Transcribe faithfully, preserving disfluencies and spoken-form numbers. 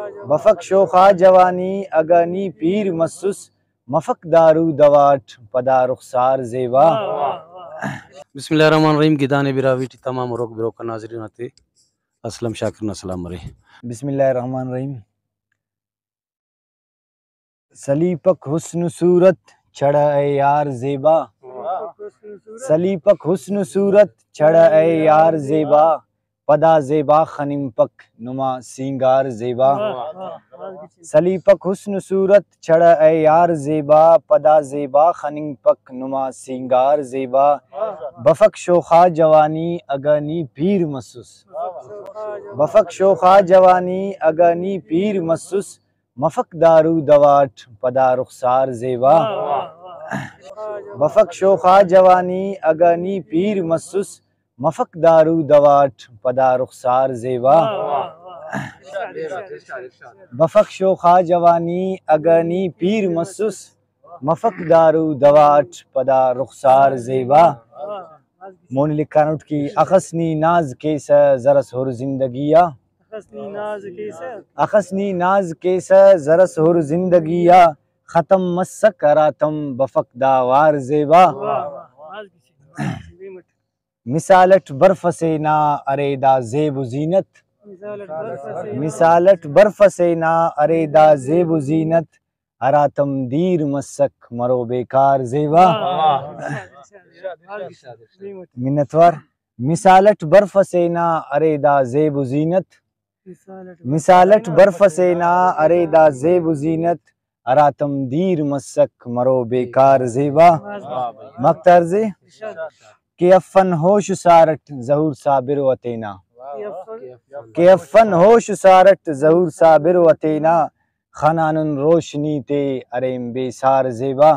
بفک شوخا جوانی اگہ نی پیر مسس، مفک دارو دواٹ پدا رخسار زیبا۔ بسم اللہ الرحمن الرحیم۔ گدانے براہوئی ٹی تمام ہروک بروکا ناظرین آتے اسلم شاکر نا سلام مرے۔ بسم اللہ الرحمن الرحیم۔ سلیپک حسن و صورت چڑہ اے یار زیبا۔ سلیپک حسن و صورت چڑہ اے یار زیبا، پدا زیبا خننگپک نما سینگار زیبا۔ سلیپک حسن و صورت چڑہ اے یار زیبا، پدا زیبا خننگپک نما سینگار زیبا۔ بفک شوخا جوانی اگہ نی پیر مسس۔ بفک شوخا جوانی اگہ نی پیر مسس، مفک دارو دواٹ پدا رخسار زیبا۔ بفک شوخا جوانی اگہ نی پیر مسس، مفک دارو دواٹ پدا رخسار زیبا۔ بفک شوخا جوانی اگہ نی پیر مسس، مفک دارو دواٹ پدا رخسار زیبا۔ مون لکھانٹ کہ اخس نی ناز کیسہ زرس ہر زندگی آ۔ اخس نی ناز کیسہ۔ اخس نی ناز کیسہ زرس ہر زندگی آ، ختم مسک ہراتم بفک دا وار زیبا۔ واہ، واہ، واہ۔ مثال اٹ برف اسے نا ارے دا زیب و زینت۔ مثال اٹ برف اسے نا۔ مثال اٹ برف اسے نا ارے دا زیب و زینت، ہراتم دیر مسک مرو بیکار زیبا۔ واہ، واہ، واہ۔ منتوار۔ مثال اٹ برف اسے نا ارے دا زیب و زینت۔ مثال اٹ برف اسے نا ارے دا زیب و زینت، ہراتم دیر مسک مرو بیکار زیبا۔ مک طرز ءِ۔ کہ افن ہوش و سار اٹ ظہور صابر و اتینا۔ کہ افن ہوش و سار اٹ ظہور صابر و اتینا، خنانن روشنی تے اریم بے سار زیبا۔